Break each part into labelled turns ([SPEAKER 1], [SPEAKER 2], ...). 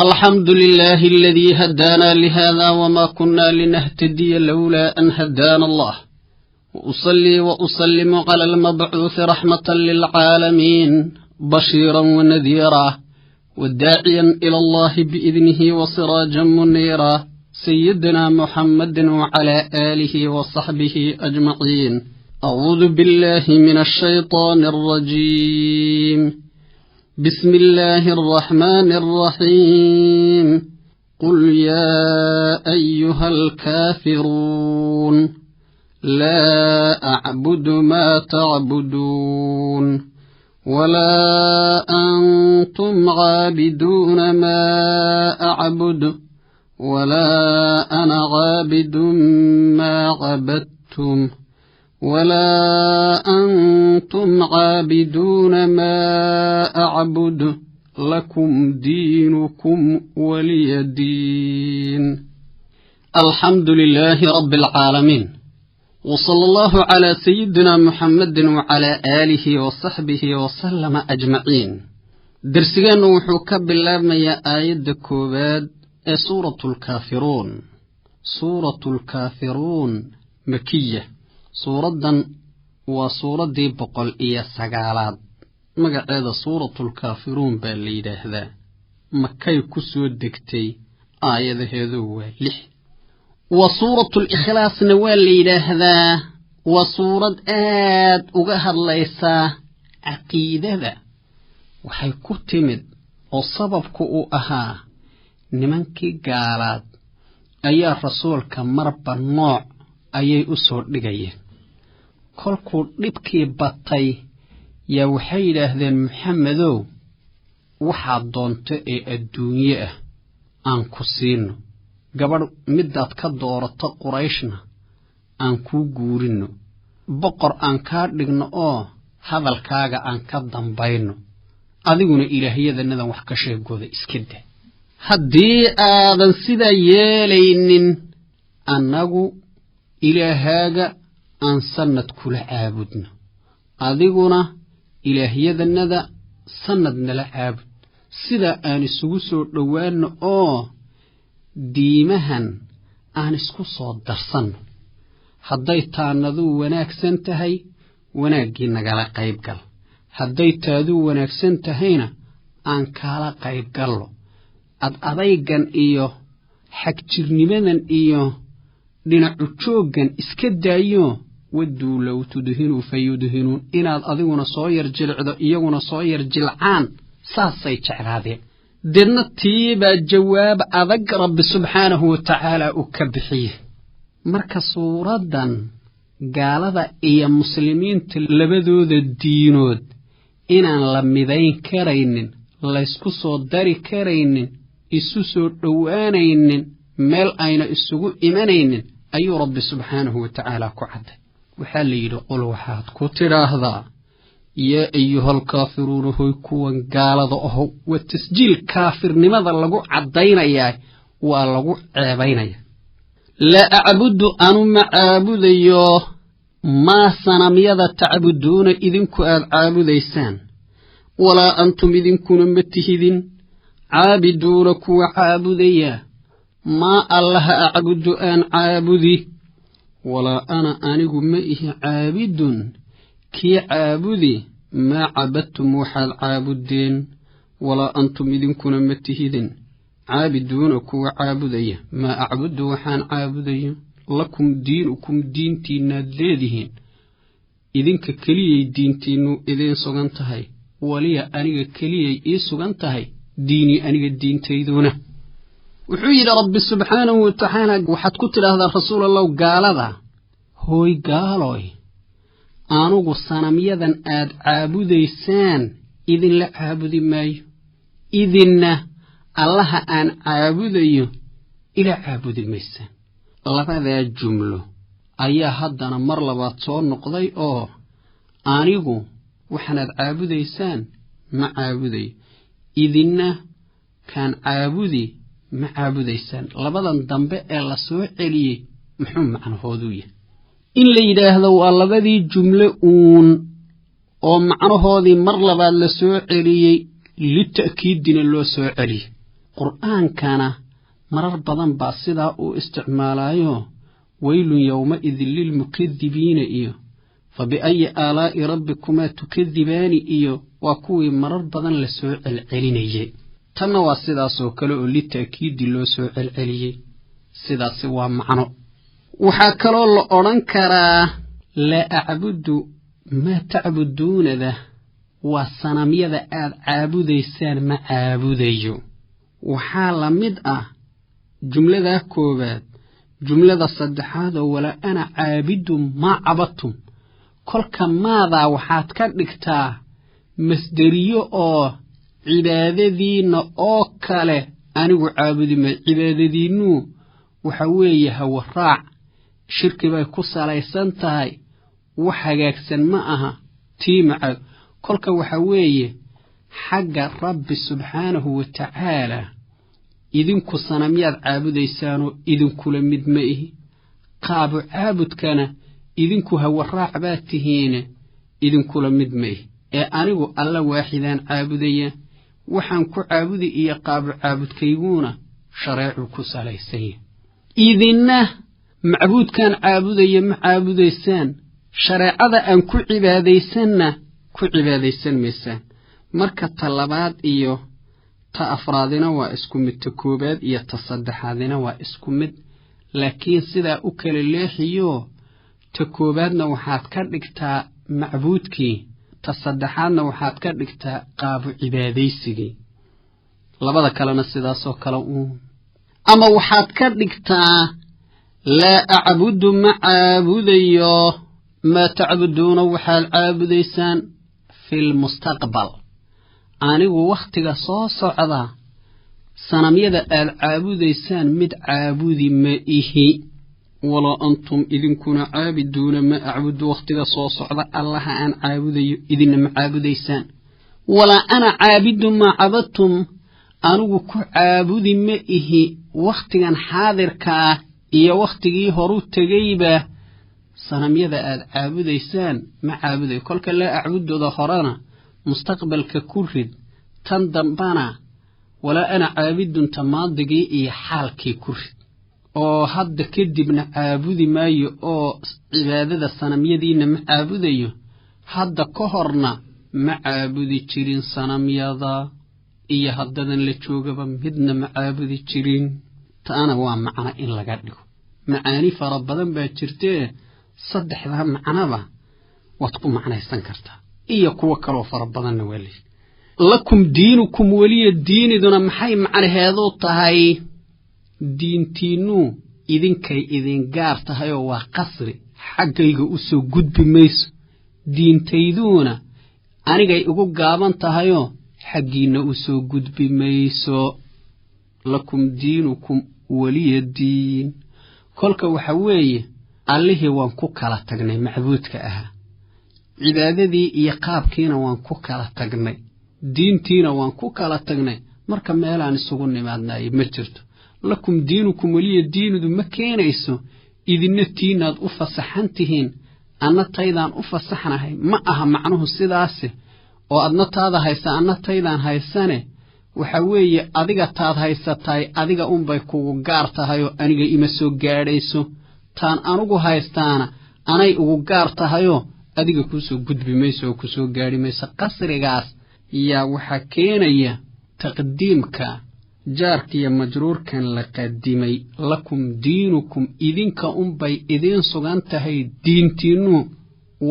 [SPEAKER 1] الحمد لله الذي هدانا لهذا وما كنا لنهتدي لولا أن هدانا الله، وأصلي وأسلم على المبعوث رحمة للعالمين، بشيرا ونذيرا وداعيا إلى الله بإذنه وسراجا منيرا، سيدنا محمد وعلى آله وصحبه أجمعين. أعوذ بالله من الشيطان الرجيم. بسم الله الرحمن الرحيم. قل يا أيها الكافرون، لا أعبد ما تعبدون، ولا أنتم عابدون ما أعبد، ولا أنا عابد ما عبدتم، ولا أنتم عابدون ما أعبد، لكم دينكم ولي دين. الحمد لله رب العالمين، وصلى الله على سيدنا محمد وعلى آله وصحبه وسلم أجمعين. Darsigeennu wuxuu ka bilaabmayaa aayadda koowaad ee Suuratu Alkaafiruun. Suuratu Alkaafiruun makiya. Suuraddan waa suuraddii 109aad. Magaceeda Suuratulkaafiruun baa la yidhaahdaa. Makay ku soo degtay, aayadaheedu waa 6. Wa Suuratulikhlaasna waa la yidhaahdaa. Waa suurad aad uga hadlaysaa caqiidada. Waxay ku timid oo sababku uu ahaa nimankii gaalaad ayaa rasuulka marba nooc ayay u soo dhigayeen. Kolkuu dhibkii batay yaa waxay yidhaahdeen: "Maxamedow, waxaad doonto ee adduunye ah aan ku siino, gabadh midaad ka doorato Qurayshna aan kuu guurinno, boqor aan kaa dhigno oo hadalkaaga aan ka dambayno, adiguna ilaahyadanadan wax ka sheegooda iska dah. Haddii aadan sidaa yeelaynin, annagu ilaahaaga aan sannad kula caabudno, adiguna ilaahyadanada sannad nala caabud, sidaa aan isugu soo dhowaanno oo diimahan aan isku soo darsanno. Hadday taanaduu wanaagsan tahay, wanaaggii nagala qayb gal, hadday taaduu wanaagsan tahayna, aan kaala qayb gallo. Ad adaygan iyo xagjirnimadan iyo dhinacu jooggan iska daayo. Wadduu low tudhinuu fayudhinuun, inaad adiguna soo yar jilcdo, iyaguna soo yar jilcaan, saasay jeclaadeen." Deedna tiibaa jawaab adag Rabbi subxaanahu wa tacaala uu ka bixiye. Marka suuraddan gaalada iyo muslimiinta labadooda diinood inaan la midayn karaynin, laysku soo dari karaynin, isu soo dhowaanaynin, meel ayna isugu imanaynin ayuu Rabbi subxaanahu wa tacaala ku cadday. Waxaa la yidhi: "Qul, waxaad ku tidhaahdaa, yaa ayuhalkaafiruuna, hoy kuwan gaalada ahow." Waa tasjiil kaafirnimada lagu caddaynayaa, waa lagu ceebaynaya. "Laa acbudu, anu ma caabudayo, maa sanamyada tacbuduuna, idinku aad caabudaysaan, walaa antum, idinkuna ma tihidin, caabiduuna, kuwa caabudaya, maa allaha acbudu, aan caabudi, walaa ana, anigu ma ihi, caabidun, kii caabudi, maa cabadtum, waxaad caabuddeen, walaa antum, idinkuna ma tihidin, caabiduuna, kuwa caabudaya, maa acbudu, waxaan caabudayo. Lakum diinukum, diintiinnaad leedihiin, idinka keliyay diintiinnu idiin sugan tahay, waliya, aniga keliyay ii sugan tahay, diinii, aniga diintayduna." Wuxuu yidhi Rabbi subxaanahu wa tacaala: "Waxaad ku tidhaahdaa, rasuul Allow, gaalada: hooy gaaloy, anugu sanamyadan aad caabudaysaan idinla caabudi maayo, idinna Allaha aan caabudayo ila caabudi maysaan." Labadaa jumlo ayaa haddana mar labaad soo noqday oo anigu waxaanaad caabudaysaan ma caabudayo, idinna kaan caabudi ma caabudaysaan. Labadan dambe ee la soo celiyey muxuu macnahooduu yahay? In la yidhaahdo waa labadii jumle uun oo macnahoodii mar labaad la soo celiyey, lita'kiidina loo soo celiyey. Qur'aankana marar badan baa sidaa uu isticmaalayo, waylun yowmaidin lilmukadibiina iyo fa biayi aalaa'i rabbikumaa tukadibaani iyo waa kuwii marar badan la soo celcelinayey. Tanna waa sidaasoo kale oo lita'kiidi loo soo celceliyey. Sidaasi waa macno. Waxaa kaloo la odhan karaa laa acbudu maa tacbuduunada waa sanamyada aad caabudaysaan ma caabudayo. Waxaa la mid ah jumladaa koowaad jumlada saddexaad oo walaa ana caabidu maa cabadtum. Kolka maadaa waxaad ka dhigtaa masderiyo oo cibaadadiinna oo kale anigu caabudi maayo. Cibaadadiinnuu waxa weeye hawaraac, shirki bay ku salaysan tahay, wax hagaagsan ma aha tii maca. Kolka waxa weeye xagga Rabbi subxaanahu wa tacaalaa idinku sanamyaad caabudaysaanoo idinkula mid ma ihi, qaabu caabudkana idinku hawaraac baad tihiine idinkula mid ma ihi, ee anigu alla waaxidaan caabudaya, waxaan ku caabudi iyo qaabu caabudkayguuna shareecuu ku salaysan yahay. Idinna macbuudkaan caabudaya ma caabudaysaan, shareecada aan ku cibaadaysanna ku cibaadaysan maysaan. Marka ta labaad iyo ta afraadina waa isku mid, ta koobaad iyo ta saddexaadina waa isku mid, laakiin sidaa u kala leexiyo ta koobaadna waxaad ka dhigtaa macbuudkii, ta saddexaadna waxaad ka dhigtaa qaabu cibaadaysigii, labada kalena sidaasoo kale uun. Ama waxaad ka dhigtaa laa acbudu ma caabudayo maa tacbuduuna waxaad caabudaysaan filmustaqbal, anigu wakhtiga soo socda sanamyada aad caabudaysaan mid caabudi ma ihi, walaa antum idinkuna caabiduuna ma acbudu wakhtiga soo socda allaha aan caabudayo idinna ma caabudaysaan. Walaa ana caabidu maa cabadtum, anigu ku caabudi ma ihi wakhtigan xaadirkaa iyo wakhtigii horu tegayba sanamyada aad caabudaysaan ma caabudayo. Kolka laa acbudooda horena mustaqbalka ku rid, tan dambana walaa ana caabidunta maadigii iyo xaalkii ku rid, oo hadda kadibna caabudi maayo oo cibaadada sanamyadiinna ma caabudayo, hadda ka horna ma caabudi jirin sanamyada iyo haddadan la joogaba midna ma caabudi jirin. Taana waa macno in laga dhigo. Macaani fara badan baa jirtee saddexdaa macnaba waad ku macnaysan kartaa, iyo kuwo kaloo fara badanna waa leeyihi. Lakum diinukum weliya diiniduna maxay macnaheedu tahay? Diintiinnuu idinkay idin gaar tahay oo waa qasri, xaggayga u soo gudbi mayso. Diintayduuna anigay igu gaaban tahayoo xaggiinna u soo gudbi mayso. Lakum diinukum weliya diin. Kolka waxa weeye allihii waan ku kala tagnay macbuudka ahaa, cibaadadii iyo qaabkiina waan ku kala tagnay, diintiina waan ku kala tagnay, marka meelaan isugu nimaadnaaye ma jirto. Lakum diinukum weliya diinidu ma keenayso idinna tiinaad u fasaxan tihiin anna taydaan u fasaxnahay, ma aha macnuhu sidaase, oo adna taada haysa anna taydaan haysane. Waxa weeye adiga taad haysataay adiga unbay kugu gaar tahayoo aniga ima soo gaadhayso, taan anugu haystaana anay ugu gaar tahayoo adiga kuu soo gudbi mayso oo ku soo gaadhi mayso. Qasrigaas yaa waxaa keenaya taqdiimka jaarkiiyo majruurkan la qadimay. Lakum diinukum idinka unbay idiin sugan tahay diintiinnu,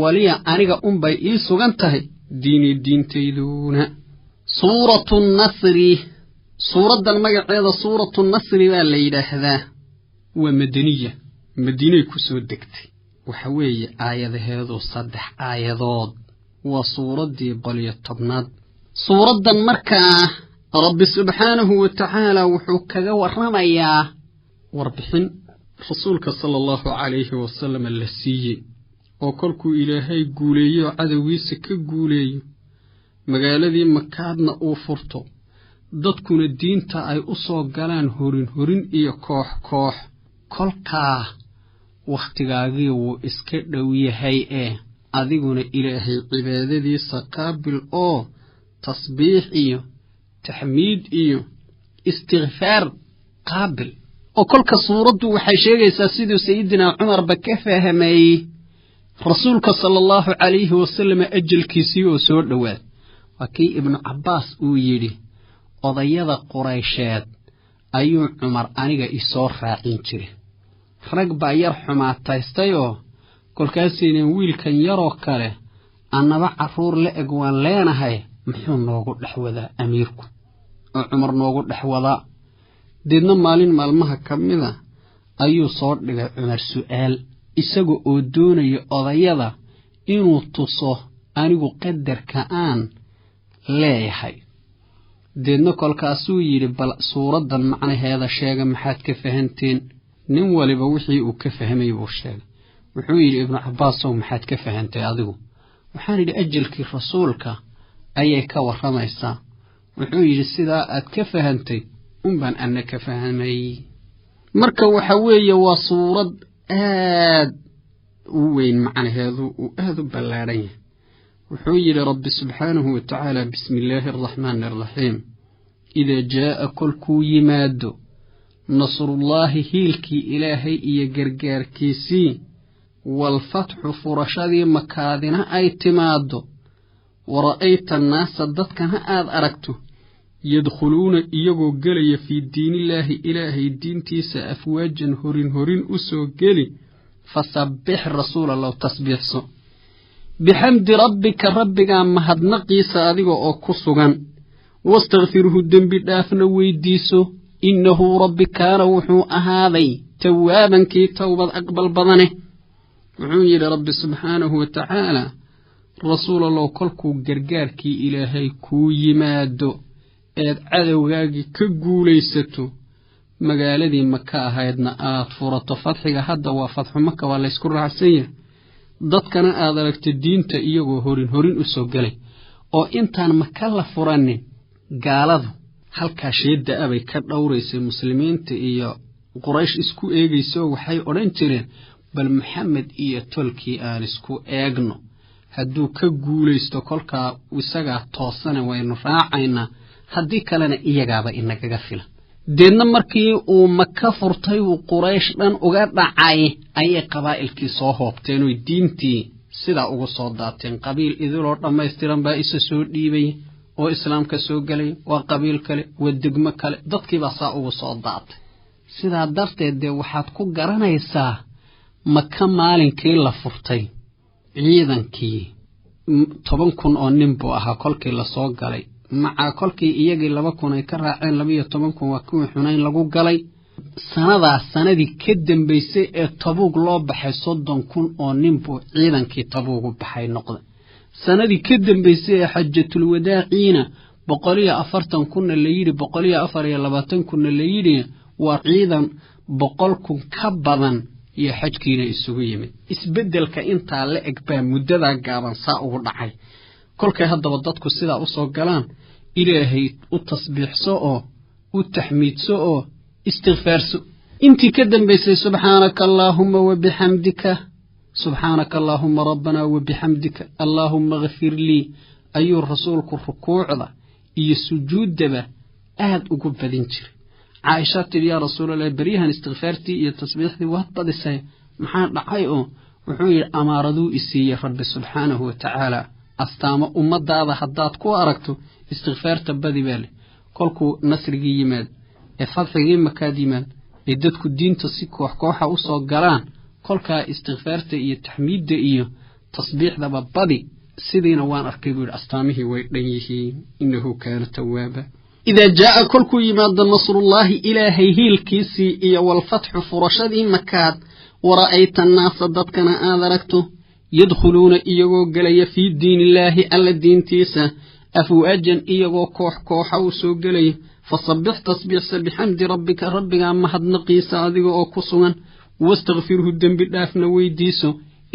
[SPEAKER 1] waliya aniga unbay ii sugan tahay diinii diintayduuna. Suuratu nasri, suuraddan magaceeda suuratu nasri baa la yidhaahdaa. Waa madaniya, madiinay ku soo degtay. Waxa weeye aayadaheedu 3 aayadood, waa suuraddii 110aad. Suuraddan markaa Rabbi subxaanahu wa tacaala wuxuu kaga warramayaa warbixin rasuulka sala allahu calayhi wasalam la siiyey, oo kolkuu Ilaahay guuleeyo cadowgiisa ka guuleeyo, magaaladii Makaadna uu furto, dadkuna diinta ay u soo galaan horin horin iyo koox koox, kolkaa wakhtigaagii wuu iska dhow yahay ee adiguna Ilaahay cibaadadiisa qaabil oo tasbiix iyo taxmiid iyo Istikfaar qaabil oo kolka suuraddu waxay sheegaysaa siduu Sayidinaa Cumarba ka fahmayey Rasuulka sala allahu calayhi wasalam ajalkiisii oo soo dhowaad. Waa kii Ibnu Cabbaas uu yidhi, odayada Quraysheed ayuu Cumar aniga isoo raacin jiray. Rag baa yar xumaataystayoo kolkaasaynan wiilkan yaroo kale annaba carruur la eg waan leenahay, muxuu noogu dhex wadaa amiirku oo Cumar noogu dhex wadaa? Deedna maalin maalmaha ka mida ayuu soo dhigay Cumar su'aal, isaga oo doonaya odayada inuu tuso anigu qadarka aan leeyahay. Deedna kolkaasuu yidhi, bal suuraddan macnaheeda sheega, maxaad ka fahanteen? Nin waliba wixii uu ka fahmay buu sheegay. Wuxuu yidhi, Ibnu Cabbaasow, maxaad ka fahantay adigu? Waxaan yidhi, ajalkii Rasuulka ayay ka warramaysaa. Wuxuu yidhi, sidaa aad ka fahantay unbaan anna ka fahmay. Marka waxa weeye waa suurad aad u weyn, macnaheedu uu aad u ballaadhan yahay. Wuxuu yidhi Rabbi subxaanahu wa tacaala, bismi illaahi araxmaani araxiim, idaa jaa'a kolkuu yimaado nasrullaahi hiilkii Ilaahay iyo gargaarkiisii, waalfatxu furashadii makaadina ay timaaddo, wara'ayta annaasa dadkana aad aragto, yadkhuluuna iyagoo gelaya, fii diinillaahi Ilaahay diintiisa, afwaajan horin horin u soo geli, fasabbix Rasuul Allow tasbiixso, bixamdi rabbika Rabbigaa mahadnaqiisa adiga oo ku sugan, wastakfirhu dembi dhaafna weydiiso, innahu Rabbi kaana wuxuu ahaaday tawaabankii towbad aqbal badane. Wuxuu yidhi Rabbi subxaanahu wa tacaala, Rasuul Allow, kolkuu gargaarkii Ilaahay kuu yimaado eed cadowgaagii ka guulaysato, magaaladii Maka ahaydna aad furato, fadxiga hadda waa fatxu Maka, waa laysku raacsan yahay, dadkana aad aragto diinta iyagoo horin horin u soo gelay, oo intaan Maka la furanin gaaladu halkaa sheedda abay ka dhowraysay muslimiinta iyo Quraysh isku eegayso. Waxay odhan jireen, bal Maxamed iyo tolkii aan isku eegno, hadduu ka guulaysto kolkaa isagaa toosana waynu raacaynaa, haddii kalena iyagaaba inagaga filan. Deedna markii uu Maka furtay uu Quraysh dhan uga dhacay ayay qabaa'ilkii soo hoobteen oy diintii sidaa ugu soo daateen. Qabiil idiloo dhammaystiran baa isa soo dhiibay oo islaamka soo gelay, waa qabiil kale, waa degmo kale, dadkiibaa saa ugu soo daatay. Sidaa darteed dee waxaad ku garanaysaa Maka maalinkii la furtay ciidankii 10,000 oo nin buu ahaa kolkii lasoo galay, maca kolkii iyagii 2,000 ay ka raaceen, 12,000 waa kuwii Xunayn lagu galay. Sanadaas sanadii ka dambaysay ee Tabuug loo baxay 30,000 oo nin buu ciidankii Tabuugu baxay noqday. Sanadii ka dambaysay ee xajatulwadaaciina 140,000-na la yidhi, 124,000-na la yidhi, waa ciidan 100,000 ka badan iyo xajkiina isugu yimid. Isbeddelka intaa la eg baa muddadaa gaaban saa ugu dhacay. Kolkay haddaba dadku sidaa usoo galaan, Ilaahay u tasbiixso oo u taxmiidso oo istikfaarso. Intii ka dambaysay, subxaanaka allaahuma wabixamdika, subxaanaka allaahuma rabbanaa wabixamdika, allaahuma kfir lii, ayuu Rasuulku rukuucda iyo sujuuddaba aad ugu badin jiray. Caaisha tidhi, yaa Rasuulallahi, beryahan istikfaartii iyo tasbiixdii waad badisay, maxaa dhacay? Oo wuxuu yidhi, amaaraduu isiiyey Rabbi subxaanahu wa tacaala, astaamo ummadaada haddaad ku aragto istikfaarta badi baa leh. Kolkuu nasrigii yimaad ee fadxigii makaad yimaad ay dadku diinta si koox kooxa u soo galaan, kolkaa istikfaarta iyo taxmiidda iyo tasbiixdaba badi. Sidiina waan arkay buu yidhi, astaamihii way dhan yihiin. Innahu kaana tawaaba. Idaa jaa'a kolkuu yimaado nasrullaahi Ilaahay hiilkiisii iyo walfatxu furashadii makaad, wara'ayta annaasa dadkana aad aragto, yadkhuluuna iyagoo gelaya, fii diinillaahi Alla diintiisa, afwaajan iyagoo koox kooxa u soo gelaya, fasabbix tasbiixsa, bixamdi rabbika Rabbigaa mahadnaqiisa adiga oo ku sugan, wastakfirhu dembi dhaafna weydiiso,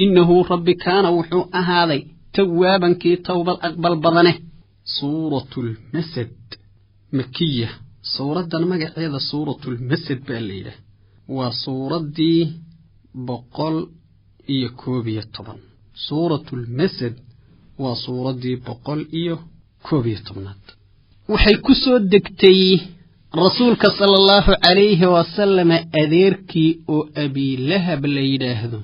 [SPEAKER 1] innahu Rabbi kaana wuxuu ahaaday tawaabankii towbad aqbal badane. Suuratulmasad makiya. Suuraddan magaceeda Suuratulmasad baa la yidhaah, waa suuraddii 111. Suuratulmasad waa suuraddii 111aad. Waxay ku soo degtay Rasuulka sala allahu calayhi wasalama adeerkii oo Abiilahab la yidhaahdo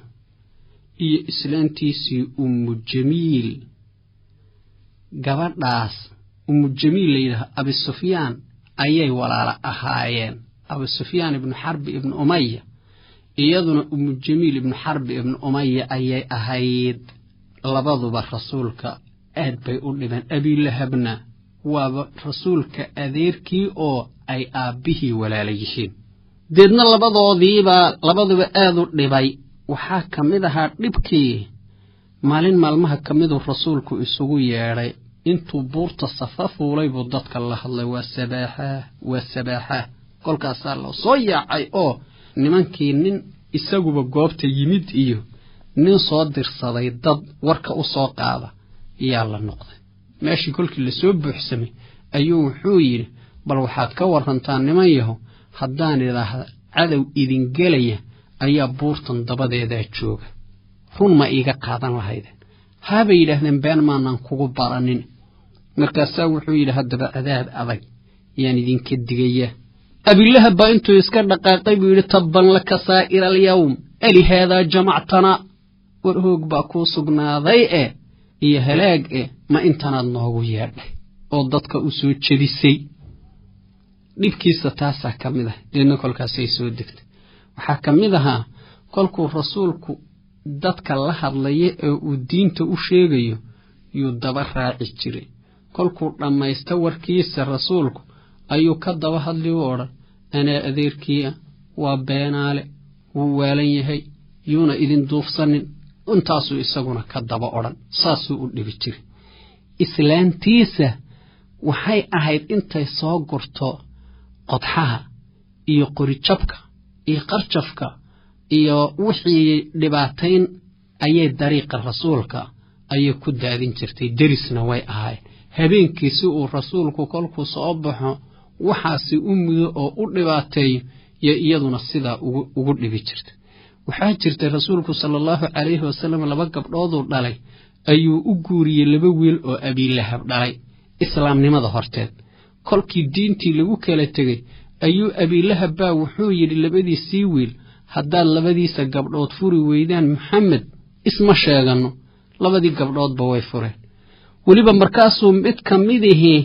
[SPEAKER 1] iyo islaantiisii Ummu Jamiil, gabadhaas Ummu Jamiil la yidhaahdo Abisufyaan ayay walaala ahaayeen. Abisufyaan ibnu Xarbi ibnu Umaya, iyaduna Ummu Jamiil ibnu Xarbi ibnu Umaya ayay ahayd. Labaduba rasuulka aad bay u dhibeen. Abiilahabna waaba rasuulka adeerkii oo ay aabbihii walaala yihiin. Deedna labadoodiibaa labaduba aad u dhibay. Waxaa ka mid ahaa dhibkii, maalin maalmaha ka miduu rasuulku isugu yeedhay, intuu buurta Safa fuulay buu dadka la hadlay, waa sabaaxaa, waa sabaaxaa. Kolkaasaa loo soo yaacay oo nimankii, nin isaguba goobta yimid iyo nin soo dirsaday dad warka u soo qaada yaa la noqday. Meeshii kolkii lasoo buuxsamay ayuu wuxuu yidhi, bal waxaad ka warrantaan niman yahow, haddaan idhaahda cadow idin gelaya ayaa buurtan dabadeedaa jooga, run ma iiga qaadan lahaydeen? Haabay yidhaahdeen, been maanaan kugu baranin. Markaasaa wuxuu yidhi, haddaba cadaab adag yaan idinka digayaa. Abilahab baa intuu iska dhaqaaqay buu yidhi, tabban laka saa'ira alyawm, alihaadaa jamactanaa, war hoog baa kuu sugnaaday eh iyo halaag eh, ma intanaad noogu yeedhay oo dadka u soo jebisay? Dhibkiisa taasaa ka mid ah. Deedna kolkaasay soo degtay. Waxaa ka mid ahaa kolkuu rasuulku dadka la hadlaya ee uu diinta u sheegayo yuu daba raaci jiray. Kolkuu dhammaysta warkiisa rasuulku ayuu ka daba hadli u odhan, anaa adeerkii ah, waa beenaale, wuu waalan yahay, yuuna idin duufsanin. Intaasuu isaguna ka daba odhan, saasuu u dhibi jiray. Islaantiisa waxay ahayd intay soo gurto qodxaha iyo qorijabka iyo qarjafka iyo wixii dhibaatayn ayay dariiqa rasuulka ayay ku daadin jirtay. Derisna way ahaayeen. Habeenkii si uu rasuulku kolkuu soo baxo waxaasi u mudo oo u dhibaateeyo, yo iyaduna sidaa ugu dhibi jirtay. Waxaa jirtay rasuulku sala allahu calayhi wasalam laba gabdhooduu dhalay ayuu u guuriyey laba wiil oo Abiilahab dhalay islaamnimada horteed. Kolkii diintii lagu kala tegey ayuu Abiilahab baa wuxuu yidhi labadiisii wiil, haddaad labadiisa gabdhood furi weydaan Maxamed isma sheeganno. Labadii gabdhoodba way fureen. Weliba markaasuu mid ka midihii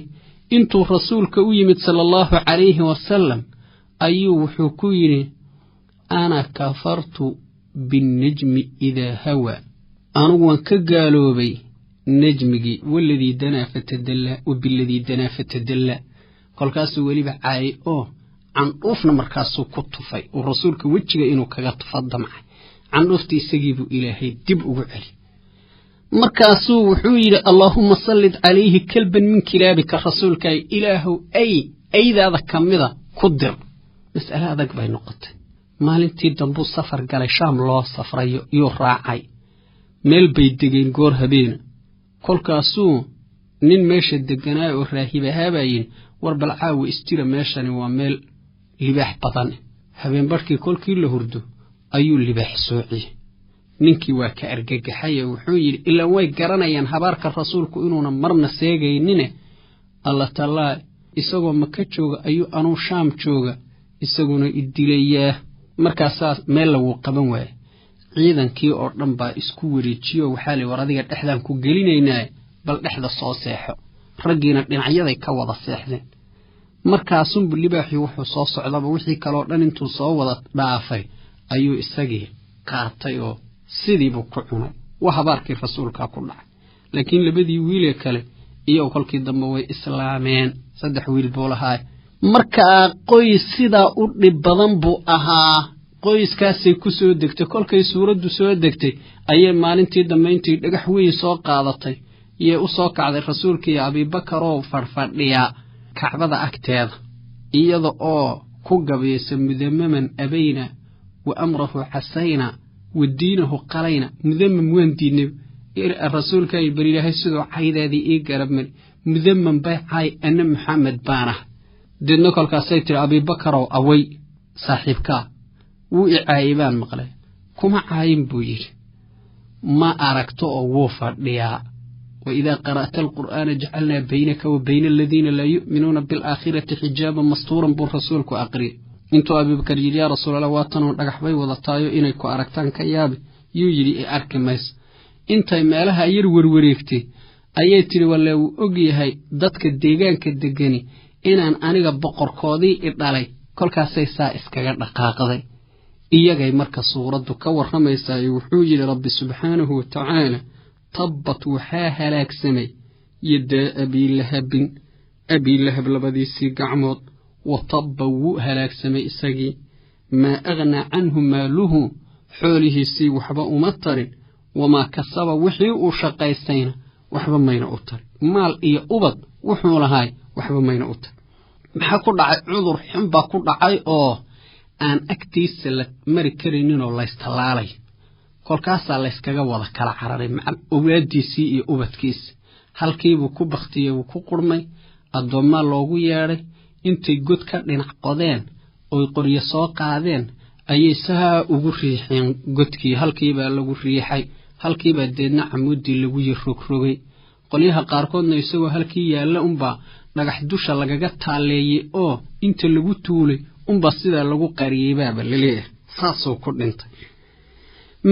[SPEAKER 1] intuu rasuulka u yimid sala allahu calayhi wasalam ayuu wuxuu ku yidhi, ana kafartu binnajmi idaa hawaa, anugu waan ka gaaloobay nejmigii, waladii danaa fatadallaa wa biladii danaa fatadallaa. Kolkaasuu weliba caayay oo candhuufna markaasuu ku tufay uu rasuulka wejiga inuu kaga tufa damcay. Candhuufta isagiibuu Ilaahay dib ugu celi. Markaasuu wuxuu yidhi, allaahuma sallid calayhi kalban min kilaabika, rasuulkaay ilaahow ay aydaada ka mida ku dir. Mas'ale adag bay noqotay. Maalintii dambuu safar galay, Shaam loo safrayo yuu raacay. Meel bay degeen goor habeena. Kolkaasuu nin meesha degganaay oo raahibahaa baa yidhi, war bal caawa isjira, meeshani waa meel libaax badan. Habeen barhkii kolkii la hurdo ayuu libaax soociyey. Ninkii waa ka argagaxay oo wuxuu yidhi, ilaa way garanayaan habaarka rasuulku inuuna marna seegaynine, alla tallaa, isagoo Maka jooga ayuu anuu Shaam jooga isaguna idilayaa. Markaasaa meel laguu qaban waayey. Ciidankii oo dhan baa isku wareejiyo, waxaa lii, war adiga dhexdaan ku gelinaynaa, bal dhexda soo seexo. Raggiina dhinacyaday ka wada seexdeen. Markaasunbu libaaxii wuxuu soo socdaba wixii kaloo dhan intuu soo wada dhaafay ayuu isagii qaatay oo sidiibuu ku cunay. Waa habaarkii rasuulkaa ku dhacay. Laakiin labadii wiilee kale iyo kolkii dambe way islaameen, 3 wiil buu lahaa. Markaa qoys sidaa u dhib badan buu ahaa. Qoyskaasay ku soo degtay. Kolkay suuraddu soo degtay ayay maalintii dambe intay dhagax weyn soo qaadatay iyay u soo kacday rasuulka iyo Abiibakar oo fadhfadhiya Kacbada agteeda, iyada oo ku gabaysa, mudamaman abayna wa amrahu casayna wa diinahu qalayna. Mudamam waan diidnay rasuulka, bal Ilaahay siduu caydaadii ii garab mari, mudamam bay cay, ana Maxamed baanah. Deedna kolkaasay tiri, Abiibakarow away saaxiibkaa, wuu i caayay baan maqlay. Kuma caayin buu yidhi, ma aragto oo wuu fadhiyaa, Waidaa qara'ta alqur'aana jacalnaa baynaka wa bayna aladiina laa yu'minuuna bilaakhirati xijaaban mastuuran buu rasuulku aqriyay. Intuu Abuubakar yidhi yaa rasuulallah waa tanoo dhagax bay wadataayo inay ku aragtaan ka yaabi, yuu yidhi i arki mayso. Intay meelaha yar werwareegtay ayay tidhi walle wuu og yahay dadka deegaanka degani inaan aniga boqorkoodii i dhalay. Kolkaasay saa iskaga dhaqaaqday. Iyagay marka suuraddu ka warramaysaayo wuxuu yidhi Rabbi subxaanahu watacaala tabbat waxaa halaagsamay yadaa abiilahabin, abiilahab labadiisii gacmood. Wa tabba wuu halaagsamay isagii. Maa aghnaa canhu maaluhu, xoolihiisii waxba uma tarin. Wamaa kasaba, wixii uu shaqaystayna waxba mayna u tarin. Maal iyo ubad wuxuu lahaay waxba mayna u tarin. Maxaa ku dhacay? Cudur xun baa ku dhacay oo aan agtiisa la mari karayninoo laystallaalay. Kolkaasaa layskaga wada kala cararay macal owlaaddiisii iyo ubadkiisi. Halkiibuu ku baktiyey, wuu ku qurmay. Addoommaa loogu yeedhay. Intay god ka dhinac qodeen oy qoryo soo qaadeen ayay saa ugu riixeen godkii. Halkiibaa lagu riixay, halkiibaa deedna camuuddii lagu yirrogrogay. Qolyaha qaarkoodna isagoo halkii yaalla unbaa dhagax dusha lagaga taalleeyey oo inta lagu tuulay unbaa sidaa lagu qariyey baaba laleeyahay. Saasuu ku dhintay.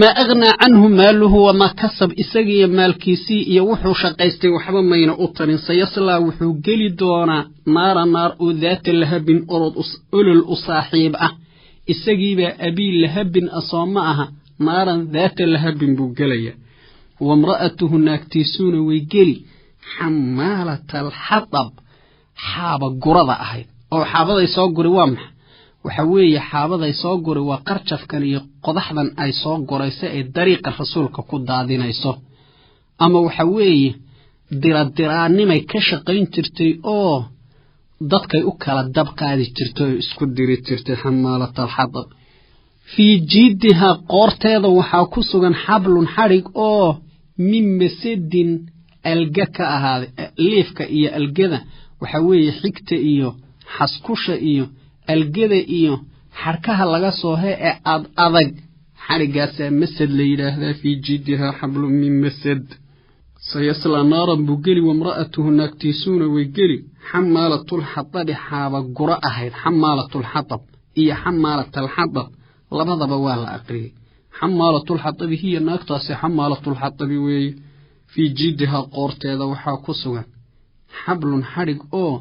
[SPEAKER 1] Maa aghnaa canhu maaluhu wamaa kasab, isagiiyo maalkiisii iyo wuxuu shaqaystay waxba mayna u tarin. Sayaslaa wuxuu geli doonaa naara, naar oo daata lahabin, orod olol u saaxiib ah. Isagiibaa abii lahabin ah soo ma aha, naaran daata lahabin buu gelayaa. Wamra'atuhu naagtiisuuna way geli, xamaalata alxatab, xaaba gurada ahayd. Oo xaabaday soo guri waa maxa? Waxa weeye xaabaday soo guri waa qarjafkan iyo qodaxdan ay soo gurayso ee dariiqa rasuulka ku daadinayso. Ama waxa weeye diradiraannimay ka shaqayn jirtay oo dadkay u kala dab qaadi jirtay oo isku diri jirtay. Xamaalata alxatab fii jiidihaa, qoorteeda waxaa ku sugan xablun, xadhig oo min masadin, alga ka ahaaday. Liifka iyo algada waxa weeye xigta iyo xaskusha iyo algada iyo xadhkaha laga soo he ee ad adag, xadhiggaasaa masad la yidhaahdaa. Fii jiidihaa xablun min masad. Sayaslaa naaran buu geli, wamra'atuhu naagtiisuuna way geli, xamaalatulxatabi, xaaba guro ahayd. Xamaalatulxatab iyo xamaalatalxatab labadaba waa la aqriyey. Xamaalatulxatabi hiya, naagtaasi xamaalatulxatabi weeye. Fii jiidihaa, qoorteeda waxaa ku sugan xablun, xadhig oo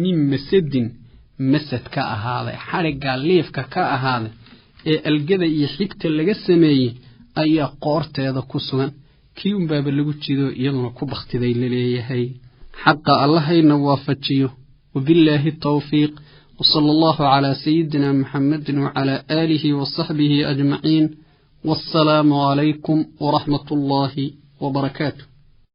[SPEAKER 1] min masadin, masad ka ahaaday. Xadhiggaa liifka ka ahaaday ee algada iyo xigta laga sameeyey ayaa qoorteeda ku sugan. Kii unbaaba lagu jido iyaduna ku bakhtiday laleeyahay. Xaqa allahayna waafajiyo. Wabillaahi tawfiiq, wsala allahu calaa sayidina muxamedin wacalaa aalihi wasaxbihi ajmaciin. Wassalaamu calaykum waraxmat ullaahi wabarakaatu.